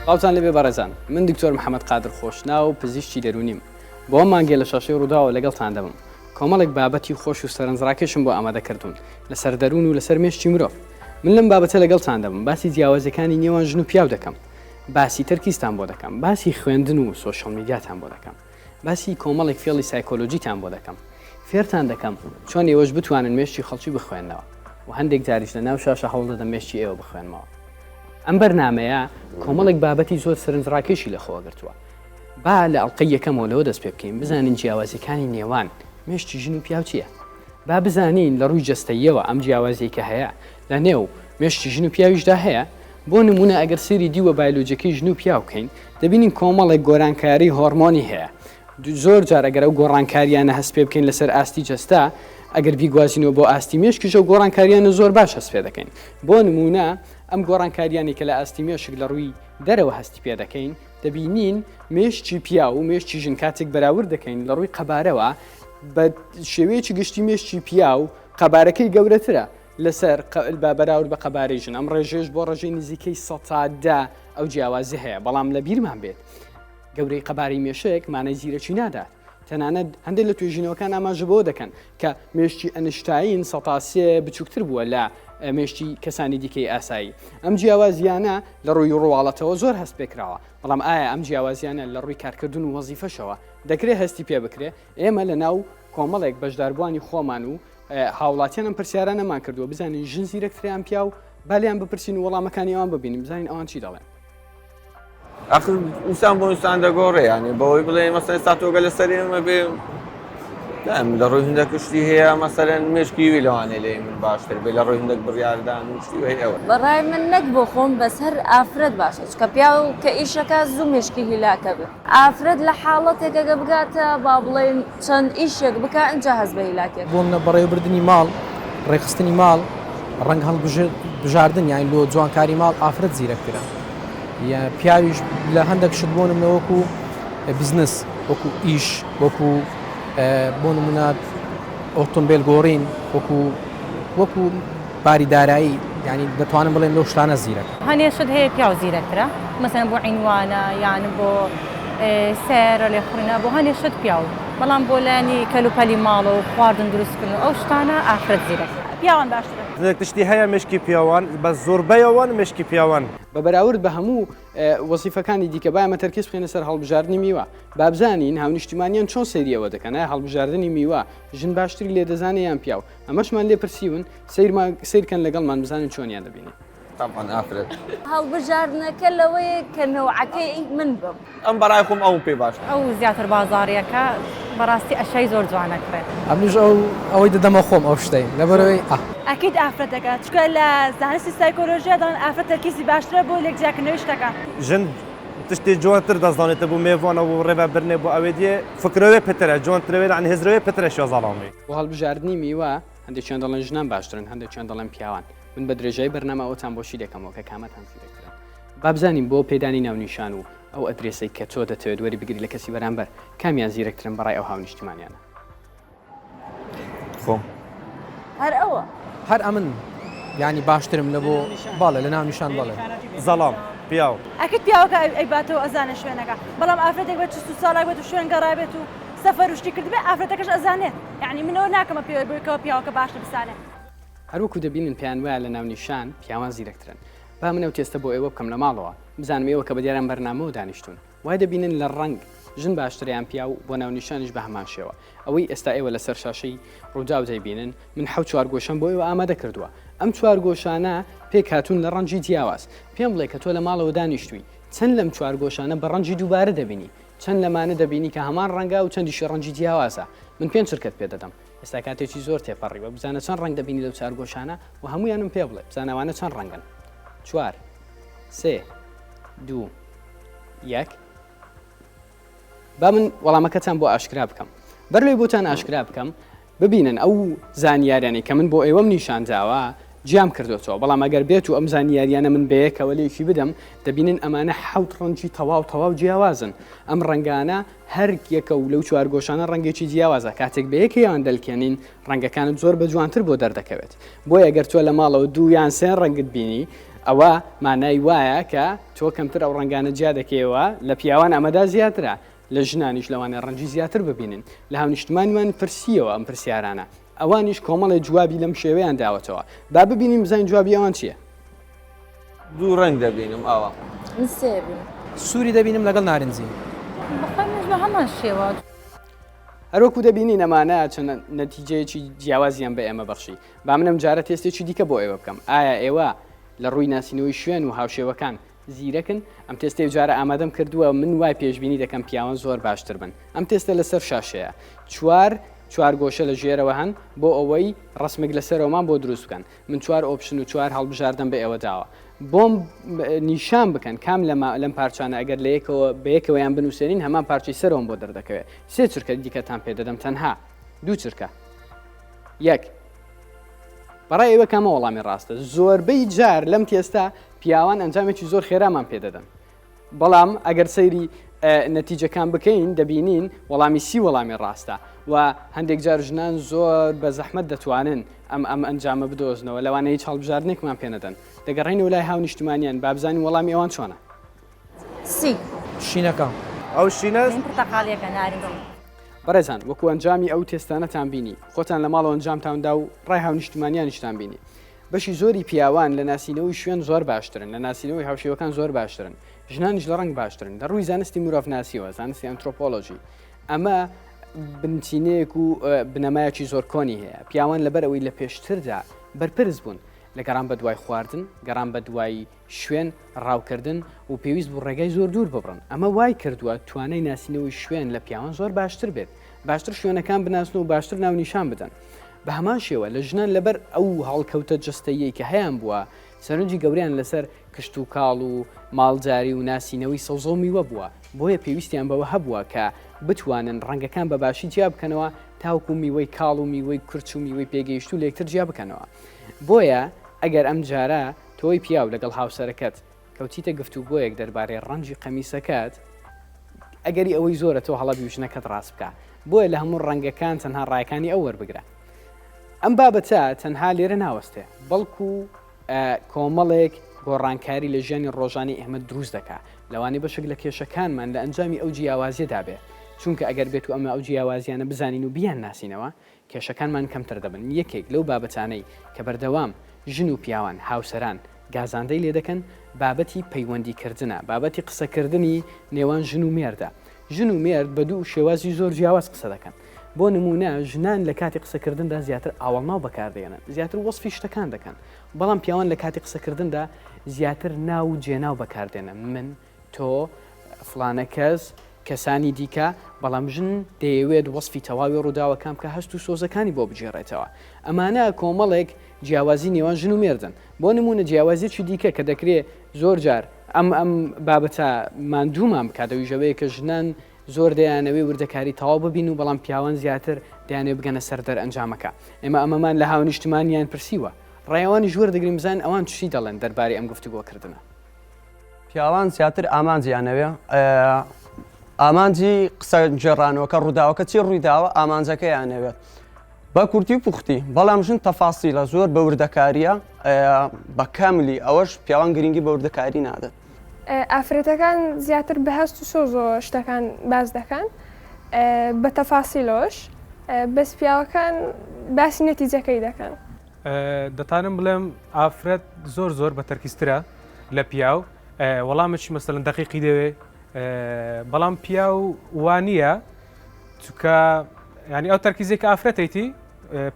سڵاوتان لێبێ بەڕێزان من دکتۆر محەممەد قادر خۆشناو پزیشکی دەرونیم بۆ ئەم مانگێ لە شاشەی ڕووداوە لەگەڵتان دەبم کۆمەڵێک بابەتی خۆش و سەرنجڕاکێشم بۆ ئامادە کردوون لەسەر دەروون و لەسەر مێشکی مرۆڤ من لەم بابەتە لەگەڵتان دەبم باسی جیاوازیەکانی نێوان ژن و پیاو دەکەم باسی تەرکیزتان بۆ دەکەم باسی خوێندن و سۆشیال میدیاتان بۆ دەکەم باسی کۆمەڵێک فێڵی سایکۆلۆجیتان بۆ دەکەم فێرتان دەکەم چۆن ئێوەش بتوانن مێشکی خەڵکی بخوێننەوە و هەندێک جاریش لە ناو شاشە هەوڵ دەدەم مێشکی ئێوە بخوێنمەوە ئەم بەرنامەیە کۆمەڵێک بابەتی زۆر سەرنجڕاکێشی لەخۆوە گرتووە با لە ئەڵقەی یەکەمەوە لەوە دەست پێ بکەین بزانین جیاوازیەکانی نێوان مێشکی ژن و پیاو چییە با بزانین لە ڕووی جەستەییەوە ئەم جیاوازیەی کە هەیە لە نێو مێشکی ژن و پیاویشدا هەیە بۆ نمونە ئەگەر سەیری دیوە بایلۆجیەکەی ژن و پیاو بکەین دەبینین کۆمەڵێک گۆرانکاری هۆرمۆنی هەیە زۆر جار ئەگەر ئەو گۆڕانکاریانە هەست پێ بکەین لەسەر ئاستی جەستە ئەگەر بیگوازینەوە بۆ ئاستی مێشکیش ئەو گۆڕانکاریانە زۆر باش هەست پێ دەکەین بۆ نمونە ئەم گۆڕانکاریانی کە لە ئاستی مێشک لە ڕووی دەرەوە هەستی پێ دەکەین دەبینین مێشکی پیاو و مێشکی ژن کاتێک بەراورد دەکەین لە ڕووی قەبارەوە بە شێوەیەکی گشتی مێشکی پیاو قەبارەکەی گەورەترە لەسەر بە بەراورد بە قەبارەی ژن ئەم ڕێژەیەش بۆ ڕێژەی نزیکەی 10% ئەو جیاوازی هەیە بەڵام لە بیرمان بێت گەورەی قەبارەی مێشک مانای زیرەکی نادات تەنانەت هەندێک لە توێژینەوەکان ئاماژە بەوە دەکەن کە مێشکی ئەنشتاین 3% بچووکتر بووە لە مێشکی کەسانی دیکەی ئاسایی ئەم جیاوازیانە لە ڕووی ڕواڵەتەوە زۆر هەست پێکراوە بەڵام ئایا ئەم جیاوازیانە لە ڕووی کارکردن و وەزیفەشەوە دەکرێت هەستی پێ بکرێ ئێمە لە ناو کۆمەڵێک بەشداربووانی خۆمان و هاوڵاتیان ئەم پرسیارانەمان کردووە بزانین ژن زیرەکترە یان پیاو با لێیان بپرسین و وەڵامەکانی ئەوان ببینین بزانین ئەوان چی دەڵێن. ئەخر ئینسان بۆ ئینسان دەگۆڕێ یانی بەوەی بڵێ مەسەلەن ئێستا تۆگە لەسەر ئێمە بێ دایم لە ڕووی هەندێک شتی هەیە مەسەلەن مێشکی وی لەوانەیە لە من باشتر بێ لە ڕووی هەندێک بڕیاردان و شتی هەیە ئەوە. بەڕای من نەک بۆ خۆم بەس هەر ئافرەت باشە چونکە پیاو کە ئیشەکا زوو مێشکی هیلاکە بێ. ئافرەت لە حاڵەتێک ئەگە بگاتە با بڵێین چەند ئیشێک بکا ئینجا هەست بە هیلاکی ئەکا. بۆ منە بەڕێوەبردنی ماڵ، ڕێکخستنی ماڵ، ڕەنگ هەڵبژاردن یانی لۆ جوانکاری ماڵ ئافرەت زیرەکترە. یا پیاویش لە هەندێک شت بۆ نمونە وەکو بزنس، وەکو ئیش، وەکو بۆ نمونە ئۆتۆمبێل گۆڕین، وەکو وەکو باری دارایی یانی دەتوانم بڵێم لەو شتانە زیرەکە. هەنێ شت هەیە پیاو زیرەکترە مەسەلەن بۆ عینوانە یان بۆ سەیارە لێخوڕینە بۆ هەنێ شت پیاو بەڵام بۆ لایەنی کەلوپەلی ماڵ و خواردن دروستکردن و ئەو شتانە ئافرەت زیرەکترە. پیاوان باشترن. هەندێک شتی هەیە مێشکی پیاوان بەس زۆربەیەوەن مێشکی پیاوان. بە بەراورد بە هەموو وەزیفەکانی دیکە با ئێمە تەرکیز بخەینە سەر هەڵبژاردنی میوە با بزانین هاونیشتیمانیان چۆن سەیری ئەوە دەکەن ئایا هەڵبژاردنی میوە ژن باشتری لێ دەزانێ یان پیاو ئەمەشمان لێ پرسیون سەیرمان سەیرکەن لەگەڵمان بزانن چۆنیان دەبینن. تەبعەن ئافرەت. هەڵبژاردنەکە لەوەیە کە نەوعەکەی من بم. ئەم بەڕای خۆم ئەوم پێ باشترە. ئەو زیاتر بازاڕیەکە بەڕاستی ئەشیای زۆر جوان ئەکڕێ. ئەمنیش ئەو ئەوەی دەدەمە خۆم ئەو شتەی لەبەرئەوەی ئا. ئەکید ئافرەتەکە چونکە لە زانستی سایکۆلۆژیا دەڵێن ئافرەت تەرکیزی باشترە بۆ لێک جیاکردنەوەی شتەکان. ژن تشتێ جوانتر دەزانێتە بۆ مێڤانە و ڕێڤەبرنێ بۆ ئەوێ دیێ فکرەوێ پترە جوانترەوێ یانی هزرەوێ پترە شیا زەڵامێ. بۆ هەڵبژاردنی میوە هەندێکیان دەڵێن ژنان باشترن هەندێکیان دەڵێن پیاوان من بە درێژایی بەرنامە ئەوەتان بۆ شی دەکەمەوە کە کامەتان زیرەکترن با بزانین بۆ پێدانی ناونیشان و ئەو ئەدرێسەی کە تۆ دەتەوێت وەری بگری لە کەسی بەرامبەر کامیان زیرەکترن بەڕای ئەو هاونیشتیمانیانە. خۆم. هەر ئەوە. هەر ئەمن یانی باشترم لە بۆ بەڵێ لە ناونیشان بەڵێ. زەڵام، پیاو. ئەکید پیاوەکە ئەیباتەوە ئەزانێ شوێنەکە بەڵام ئافرەتێک بە چست و ساڵاک بێت و شوێن گەڕابێت و سەفەر و شتی کردبێ ئافرەتەکەش ئەزانێت یانی من ئەوە ناکەمە پێوەر بۆی کەوا پیاوەکە باشتر بزانێ. هەر وەکو دەبینن پێیان وایە لە ناونیشان پیاوان زیرەکترن. با من ئەو تێستە بۆ ئێوە بکەم لە ماڵەوە بزانم ئێوە کە بە دیار ئەم بەرنامەوە دانیشتوون وای دەبینن لە ڕەنگ ژن باشترە یان پیاو بۆ ناونیشانیش بە هەمان شێوە ئەوەی ئێستا ئێوە لەسەر شاشەی ڕووداو دەیبینن من حەوت چوارگۆشەم بۆ ئێوە ئامادە کردووە ئەم چوارگۆشانە پێکهاتوون لە ڕەنگی جیاواز پێم بڵێ کە تۆ لە ماڵەوە دانیشتووی چەند لەم چوارگۆشانە بە ڕەنگی دووبارە دەبینی چەند لەمانە دەبینی کە هەمان ڕەنگە و چەندیشی ڕەنگی جیاوازە من پێنج چرکەت پێ دەدەم ئێستا کاتێکی زۆر تێپەڕیوە بزانە چەند ڕەنگ دەبینی لەو چوارگۆشانە و هەموویانم پێ بڵێ بزانە ئەوانە چەند ڕەنگن چوار سێ دوو یەک با من وەڵامەکەتان بۆ ئاشکرا بکەم بەر لەوەی بۆتان ئاشکرا بکەم ببینن ئەو زانیاریانەی کە من بۆ ئێوەم نیشانداوە جیام کردوێتەوە بەڵام ئەگەر بێت و ئەم زانیاریانە من بەیەکەوە لێکی بدەم دەبینن ئەمانە حەوت ڕەنگی تەواو تەواو جیاوازن ئەم ڕەنگانە هەر یەکە و لەو چوارگۆشانە ڕەنگێکی جیاوازە کاتێک بەیەکەیان دەلکێنین ڕەنگەکانت زۆر بە جوانتر بۆ دەردەکەوێت بۆیە گەر تۆ لە ماڵەوە دوو یان سێ ڕەنگت بینی. ئەوە مانای وایە کە تۆ کەمتر ئەو ڕەنگانە جیا دەکەیەوە لە پیاوان ئەمەدا زیاترە لە ژنانیش لەوانەیە ڕەنگی زیاتر ببینن لە هاونیشتمانیمان پرسیەوە ئەم پرسیارانە ئەوانیش کۆمەڵێ جوابی لەم شێوەیان داوەتەوە با ببینین بزانین جوابی ئەوان چییە. دوو ڕەنگ دەبینم ئاوا. من سێ ئەبینم. سووری دەبینم لەگەڵ نارنجی. بەخوای منیش بە هەمان شێوە. هەروەکو دەبینین ئەمانە چەند نەتیجەیەکی جیاوازیان بە ئێمە بەخشی با من ئەم جارە تێستێکی دیکە بۆ ئێوە بکەم ئایا ئێوە لە ڕووی ناسینەوەی شوێن و هاوشێوەکان زیرەکن ئەم تێستەی جارە ئامادەم کردووە من وای پێشبینی دەکەم پیاوان زۆر باشتر بن ئەم تێستە لەسەر شاشەیە چوار چوارگۆشە لە ژێرەوە هەن بۆ ئەوەی ڕسمێک لەسەرەوەمان بۆ دروست بکەن من چوار option و چوار هەڵبژاردەم بە ئێوە داوە بۆم نیشان بکەن کام لەما لەم پارچانە ئەگەر لە یەکەوە بە یەکەوەیان بنووسێنین هەمان پارچەی سەرەوەم بۆ دەردەکەوێت سێ چرکە دیکەتان پێ دەدەم تەنها دوو چرکە یەک بەڕای ئێوە کامە وەڵامی ڕاستە زۆربەی جار لەم تێستە پیاوان ئەنجامێکی زۆر خێرامان پێ دەدەن بەڵام ئەگەر سەیری نەتیجەکان بکەین دەبینین وەڵامی سی وەڵامی ڕاستە و هەندێک جار ژنان زۆر بە زەحمەت دەتوانن ئەم ئەم ئەنجامە بدۆزنەوە لەوانە هیچ هەڵبژاردنێکمان پێ نەدەن دەگەڕێینەوە لای هاونیشتمانیان با بزانین وەڵامی ئەوان چۆنە. سی. شینەکە. ئەو شینە. من پرتەقاڵیەکە نارنجی. بەڕێزان وەکو ئەنجامی ئەو تێستانەتان بینی خۆتان لە ماڵەوە ئەنجامتان دا و ڕای هاونیشتمانیانیشتان بینی بەشی زۆری پیاوان لە ناسینەوەی شوێن زۆر باشترن، لە ناسینەوەی هاوشێوەکان زۆر باشترن، ژنانیش لە ڕەنگ باشترن. لە ڕووی زانستی مرۆڤناسیەوە، زانستی ئەنترۆپۆلۆژی، ئەمە بنچینەیەک و بنەمایەکی زۆر کۆنی هەیە. پیاوان لەبەر ئەوەی لە پێشتردا بەرپرس بوون لە گەڕان بە دوای خواردن، گەڕان بە دوای شوێن، ڕاوکردن و پێویست بوو ڕێگای زۆر دوور ببڕن. ئەمە وای کردووە توانای ناسینەوەی شوێن لە پیاوان زۆر باشتر بێت. باشتر شوێنەکان بناسن و باشتر ناونیشان بدەن. بە هەمان شێوە لە ژنان لەبەر ئەو هەڵکەوتە جەستەییەی کە هەیان بووە، سەرنجی گەورەیان لەسەر کشتوکاڵ و ماڵداری و ناسینەوەی سەوزە و میوە بووە، بۆیە پێویستیان بەوە هەبووە کە بتوانن ڕەنگەکان بە باشی جیا بکەنەوە تاوەکو میوەی کاڵ و میوەی کرچ و میوەی پێگەیشتوو لە یەکتر جیا بکەنەوە. بۆیە ئەگەر ئەمجارە تۆی پیاو لەگەڵ هاوسەرەکەت کەوتیتە گفتوگۆیەک دەربارەی ڕەنگی قەمیسەکەت، ئەگەری ئەوەی زۆرە تۆ هەڵە بی و ژنەکەت ڕاست بکا، بۆیە لە هەموو ڕەنگەکان تەنها ڕایەکانی ئەو وەربگرە. ئەم بابەتە تەنها لێرە ناوەستێ، بەڵکو کۆمەڵێک گۆڕانکاری لە ژیانی ڕۆژانەی ئێمە دروست دەکا، لەوانەیە بەشێک لە کێشەکانمان لە ئەنجامی ئەو جیاوازیەدا بێ، چونکە ئەگەر بێتو ئەمە ئەو جیاوازیانە بزانین و بیانناسینەوە، کێشەکانمان کەمتر دەبن. یەکێک لەو بابەتانەی کە بەردەوام ژن و پیاوان، هاوسەران، گازاندەی لێدەکەن، بابەتی پەیوەندی کردنە، بابەتی قسەکردنی نێوان ژن و مێردە. ژن و مێرد بە دوو شێوازی زۆر جیاواز قسە دەکەن. بۆ نموونە ژنان لە کاتی قسەکردندا زیاتر ئاوەڵناو بەکاردێنن، زیاتر وەسفی شتەکان دەکەن. بەڵام پیاوان لە کاتی قسەکردندا زیاتر ناو و جێناو بەکاردێنن، من، تۆ، فڵانە کەس، کەسانی دیکە، بەڵام ژن دەیەوێت وەسفی تەواوی ڕووداوەکان بکات، هەست و سۆزەکانی بۆ بگێڕێتەوە. ئەمانە کۆمەڵێک جیاوازی نێوان ژن و مێردن. بۆ نموونە جیاوازییەکی دیکە کە دەکرێ زۆر جار ئەم ئەم بابەتە ماندوومان بکات ئەویش ئەوەیە کە ژنان زۆر دەیانەوێ وردەکاری تەواو ببین و بەڵام پیاوان زیاتر دەیانەوێ بگەنە سەر دەرئەنجامەکە. ئێمە ئەمەمان لە هاونیشتمانیان پرسیوە. ڕای ئەوانیش وەردەگرین بزانین ئەوان چی دەڵێن دەربارەی ئەم گفتوگۆکردنە. پیاوان زیاتر ئامانجیان ئەوێ ئامانجی قسە گێڕانەوەکە ڕووداوەکە چی ڕوویداوە ئامانجەکەیان ئەوێت بە کورتی و پوختی بەڵام ژن تەفاسیلە زۆر بە وردەکاریە بە کاملی ئەوەش پیاوان گرنگی بە وردەکاری نادەن. ئافرەتەکان زیاتر بە هەست و سۆزەوە شتەکان باس دەکەن بە تەفاسیلەوەش بەس پیاوەکان باسی نەتیجەکەی دەکەن. دەتانم بڵێم ئافرەت زۆر زۆر بە تەرکیزترە لە پیاو وەڵامێکی مەسەلەن دەقیقی دەوێ بەڵام پیاو وانە چکە ینی ئەو تەرکیزێک کە ئافرەتێتی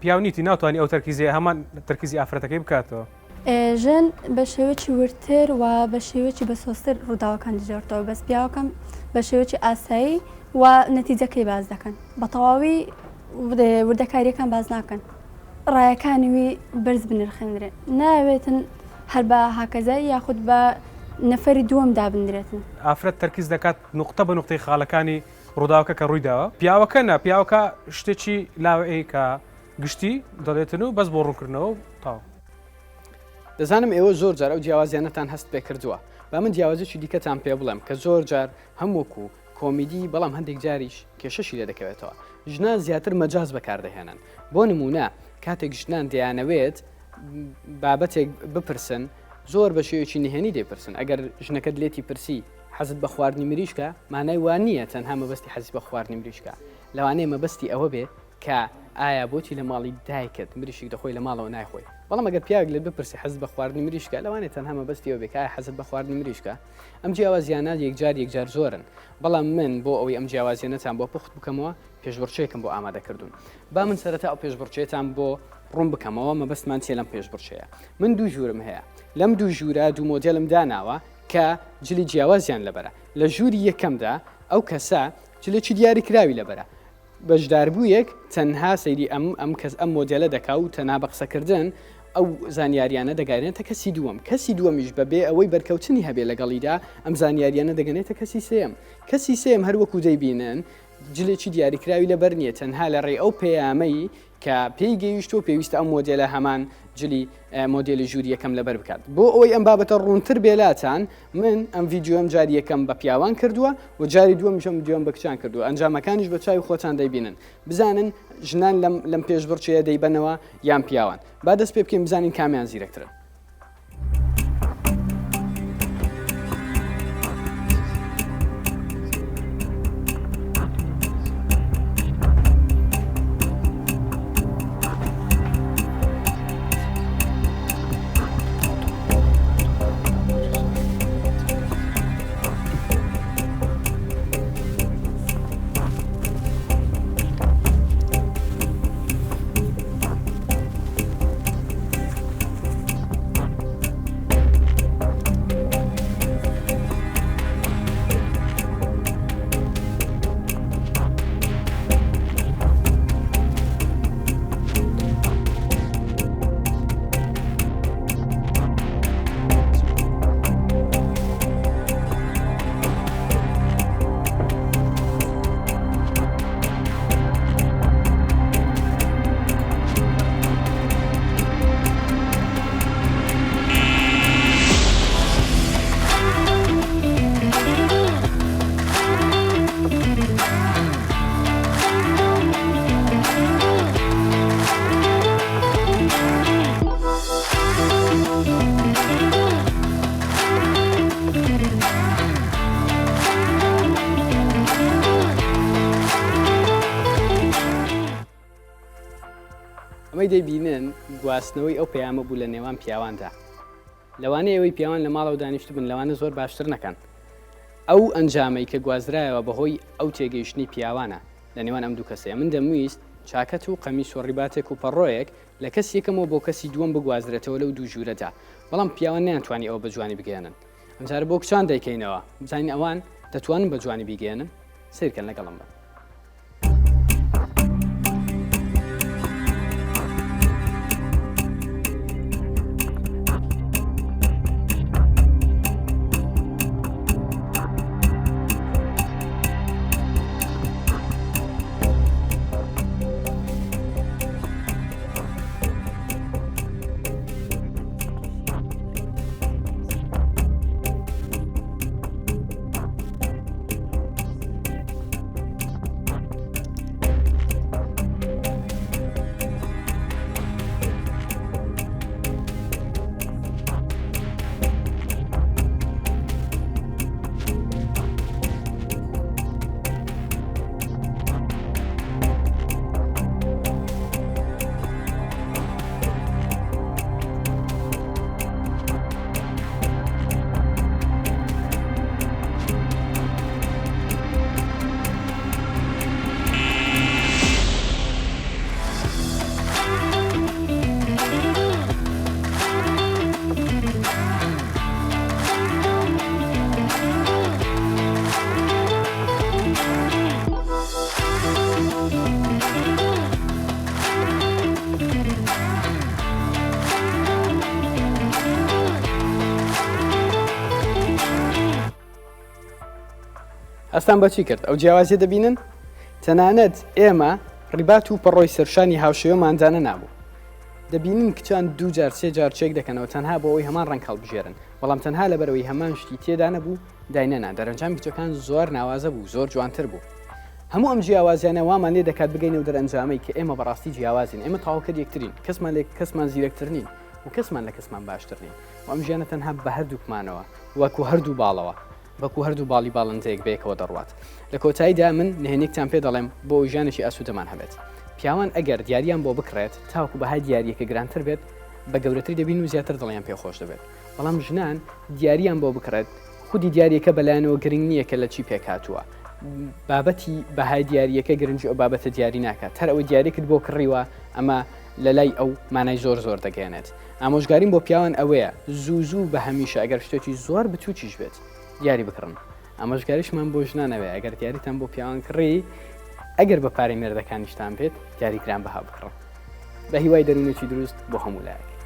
پیاو نیتی ناتوانانی ئەو تەرکیزی هەمان تەرکیزی ئافرەتەکەی بکاتەوە. ژن بە شێوەیەکی وردتر و بە شێوەیەکی بەسۆزتر ڕووداوەکان دەگێڕێتەوە، بەس پیاوەکان بە شێوەیەکی ئاسایی و نەتیجەکەی باس دەکەن، بە تەواوی وردەکارییەکان باس ناکەن. ڕایەکانی وی بەرز بنرخێنرێن، نایەوێتن هەر بە هاکەزای یاخود بە نەفەری دووەم دابنرێتن. ئافرەت تەرکیز دەکات نوقتە بە نوقتەی خاڵەکانی ڕووداوەکە کە ڕوویداوە، پیاوەکە نا، پیاوەکە شتێکی لاوەیە کە گشتی دەڵێتن و بەس بۆ ڕوونکردنەوە و تەواو. دەزانم ئێوە زۆر جار ئەو جیاوازیانەتان هەست پێکردووە، با من جیاوازیەکی دیکەتان پێ بڵێم کە زۆر جار هەم وەکو کۆمیدی بەڵام هەندێک جاریش کێشەشی لێ دەکەوێتەوە. ژنان زیاتر مەجاز بەکاردەهێنن. بۆ نموونە کاتێک ژنان دەیانەوێت بابەتێک بپرسن. زۆر بە شێوەیەکی نهێنی دەیپرسن. ئەگەر ژنەکەت لێتی پرسی حەزت بە خواردنی مریشکە، مانای وا نییە تەنها مەبەستی حەزی بە خواردنی مریشکە. لەوانەیە مەبەستی ئەوە بێ کە ئایا بۆچی لە ماڵی دایکت مریشک دەخۆی لە ماڵەوە نایخۆی. بەڵام ئەگەر پیاوێک لێت بپرسێ حەزت بە خواردنی مریشکە، لەوانەیە تەنها مەبەستی ئەوە بێ کە ئایا حەزت بە خواردنی مریشکە. ئەم جیاوازییانە یەکجار یەکجار زۆرن. بەڵام من بۆ ئەوەی ئەم جیاوازییانەتان بۆ پوخت بکەمەوە، پێشبڕکێیەکم بۆ ئامادە کردوون. با من سەرەتا ئەو پێشبڕکێیەتان بۆ ڕوون بکەمەوە، مەبەستمان چییە لەم پێشبڕکێیە. من دوو ژوورم هەیە. لەم دوو ژوورە دوو مۆدێلم داناوە کە جلی جیاوازیان لەبەرە. لە ژووری یەکەمدا ئەو کەسە جلێکی دیاریکراوی لەبەرە. بەشداربوویەک تەنها سەیری ئەم ئەم کەس ئەم مۆدێلە دەکا و تەنها بە قسەکردن ئەو زانیاریانە دەگەیەنێتە کەسی دووەم. کەسی دووەمیش بەبێ ئەوەی بەرکەوتنی هەبێ لەگەڵیدا ئەم زانیاریانە دەگەنێتە کەسی سێیەم. کەسی سێیەم هەر وەکوو دەیبینن جلێکی دیاریکراوی لەبەر نییە، تەنها لە ڕێی ئەو پەیامەی کە پێی گەیشتووە پێویستە ئەم مۆدێلە هەمان جلی مۆدێلی ژووری یەکەم لەبەر بکات. بۆ ئەوەی ئەم بابەتە ڕوونتر بێ لاتان، من ئەم ڤیدیۆیەم جاری یەکەم بە پیاوان کردووە و جاری دووەمیش ئەم ڤیدیۆم بە کچان کردووە، ئەنجامەکانیش بە چاوی خۆتان دەیبینن. بزانن ژنان لەم لەم پێشبڕکێیە دەیبەنەوە یان پیاوان. با دەست پێ بکەین بزانین کامیان زیرەکترن. ئەمەی دەیبینن گواستنەوەی ئەو پەیامە بوو لە نێوان پیاواندا. لەوانەیە ئێوەی پیاوان لە ماڵەوە دانیشتبن لەوانە زۆر باشتر نەکەن. ئەو ئەنجامەی کە گوازرایەوە بەهۆی ئەو تێگەیشتنی پیاوانە لە نێوان ئەم دوو کەسەیە. من دەمویست چاکەت و قەمیس و ڕیباتێک و پەڕۆیەک لە کەسی یەکەمەوە بۆ کەسی دووەم بگوازرێتەوە لەو دوو ژوورەدا، بەڵام پیاوان نەیانتوانی ئەوە بە جوانی بگەیەنن. ئەمجارە بۆ کچان دەیکەینەوە بزانین ئەوان دەتوانن بە جوانی بیگەیەنن؟ سەیرکەن لەگەڵم بن. هەستان بە چی کرد ئەو جیاوازیە دەبینن تەنانەت ئێمە ڕیبات و پەڕۆی سەرشانی هاوشێوەمان دانەنابوو دەبینن کچان دوو جار سێ جار چێک دەکەنەوە تەنها بۆ ئەوەی هەمان ڕەنگ هەڵبژێرن بەڵام تەنها لەبەرەوەی هەمان شتی تێدا نەبوو داینەنا دەرەنجام کچەکان زۆر ناوازە بوو زۆر جوانتر بوو هەموو ئەم جیاوازیانە وامان لێ دەکات بگەینە و دەرەنجامەی کە ئێمە بەڕاستی جیاوازین ئێمە تەواوکەر یەکترین کەسمان لێک کەسمان زیرەکتر نین. و کەسمان لە کەسمان باشتر نین و ئەم ژیانە تەنها بە هەردووکمانەوە وەکو هەردوو باڵەوە وەکو هەردوو باڵی باڵندەیەک بەیەکەوە دەڕوات. لە کۆتاییدا من نهێنیەکتان پێ دەڵێم بۆ ئەوەی ژیانێکی ئاسوودەمان هەبێت. پیاوان ئەگەر دیاریان بۆ بکڕێت تاوەکو بەهای دیارییەکە گرانتر بێت بە گەورەتری دەبین و زیاتر دڵیان پێ خۆش دەبێت. بەڵام ژنان دیاریان بۆ بکڕێت خودی دیاریەکە بەلایانەوە گرنگ نییە کە لە چی پێکهاتووە. بابەتی بەهای دیارییەکە گرنگی ئەو بابەتە دیاری ناکات. هەر ئەوەی دیاریەکت بۆ کڕیوە ئەمە لەلای ئەو مانای زۆر زۆر دەگەیەنێت. ئامۆژگاریم بۆ پیاوان ئەوەیە زوو زوو بە هەمیشە ئەگەر شتێکی زۆر بچووکیش بێت دیاری بکڕن. ئامۆژگاریشمان بۆ ژنان ئەوەیە ئەگەر دیاریتان بۆ پیاوان کڕی ئەگەر بە پارەی مێردەکانیشتان بێت دیاری گرانبەها بکڕن. بە هیوای دەروونێکی دروست بۆ هەموو لایەک.